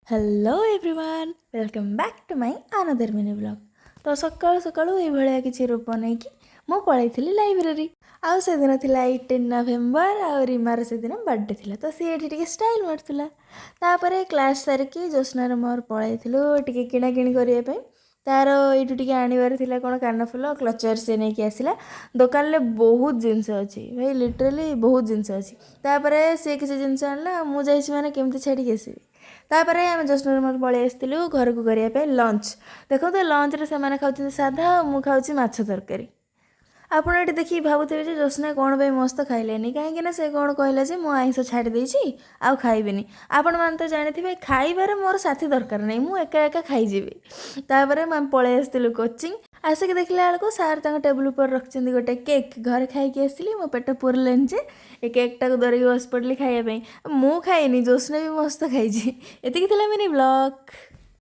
Hello everyone, welcome back to my another mini vlog. ତ ସକାଳୁ ସକାଳୁ ଏଇଭଳିଆ କିଛି ରୂପ ନେଇକି ମୁଁ ପଳେଇଥିଲି ଲାଇବ୍ରେରୀ। ଆଉ ସେଦିନ ଥିଲା 18 ନଭେମ୍ବର ଆଉ ରିମାର ସେଦିନ ବର୍ଥଡେ ଥିଲା, ତ ସିଏ ଏଠି ଟିକେ ଷ୍ଟାଇଲ୍ ମାରୁଥିଲା। ତାପରେ କ୍ଲାସ୍ ସାରିକି ଜ୍ୟୋତ୍ସ୍ନାର ମୋର ପଳେଇଥିଲୁ ଟିକେ କିଣାକିଣି କରିବା ପାଇଁ। ତାର ଏଇଠୁ ଟିକେ ଆଣିବାର ଥିଲା କ'ଣ କାନଫୁଲ, କ୍ଲଚର୍, ସେ ନେଇକି ଆସିଲା। ଦୋକାନରେ ବହୁତ ଜିନିଷ ଅଛି ଭାଇ, ଲିଟରାଲି ବହୁତ ଜିନିଷ ଅଛି। ତାପରେ ସେ କିଛି ଜିନିଷ ଆଣିଲା ଆଉ ମୁଁ ଯାଇଛି ମାନେ କେମିତି ଛାଡ଼ିକି ଆସିବି? ତାପରେ ଆମେ ଜ୍ୟୋତ୍ସ୍ନାର ମୋର ପଳେଇ ଆସିଥିଲୁ ଘରକୁ କରିବା ପାଇଁ ଲଞ୍ଚ। ଦେଖନ୍ତୁ, ଲଞ୍ଚରେ ସେମାନେ ଖାଉଛନ୍ତି ସାଧା ଆଉ ମୁଁ ଖାଉଛି ମାଛ ତରକାରୀ। ଆପଣ ଏଠି ଦେଖିକି ଭାବୁଥିବେ ଯେ ଜ୍ୟୋତ୍ସ୍ନା କ'ଣ ପାଇଁ ମସ୍ତ ଖାଇଲେନି। କାହିଁକି ନା ସେ କ'ଣ କହିଲା ଯେ ମୁଁ ଆଇଁଷ ଛାଡ଼ି ଦେଇଛି, ଆଉ ଖାଇବିନି। ଆପଣମାନେ ତ ଜାଣିଥିବେ, ଖାଇବାରେ ମୋର ସାଥୀ ଦରକାର ନାହିଁ, ମୁଁ ଏକା ଏକା ଖାଇଯିବି। ତାପରେ ଆମେ ପଳେଇ ଆସିଥିଲୁ କୋଚିଂ। ଆସିକି ଦେଖିଲା ବେଳକୁ ସାର୍ ତାଙ୍କ ଟେବୁଲ୍ ଉପରେ ରଖିଛନ୍ତି ଗୋଟେ କେକ୍। ଘରେ ଖାଇକି ଆସିଲି, ମୋ ପେଟ ପୁରିଲାନି ଯେ ଏ କେକ୍ଟାକୁ ଧରିକି ବସି ପଡ଼ିଲି ଖାଇବା ପାଇଁ। ମୁଁ ଖାଇନି, ଜ୍ୟୋତ୍ସ୍ନା ବି ମସ୍ତ ଖାଇଛି। ଏତିକି ଥିଲା ମିନି ବ୍ଲଗ୍।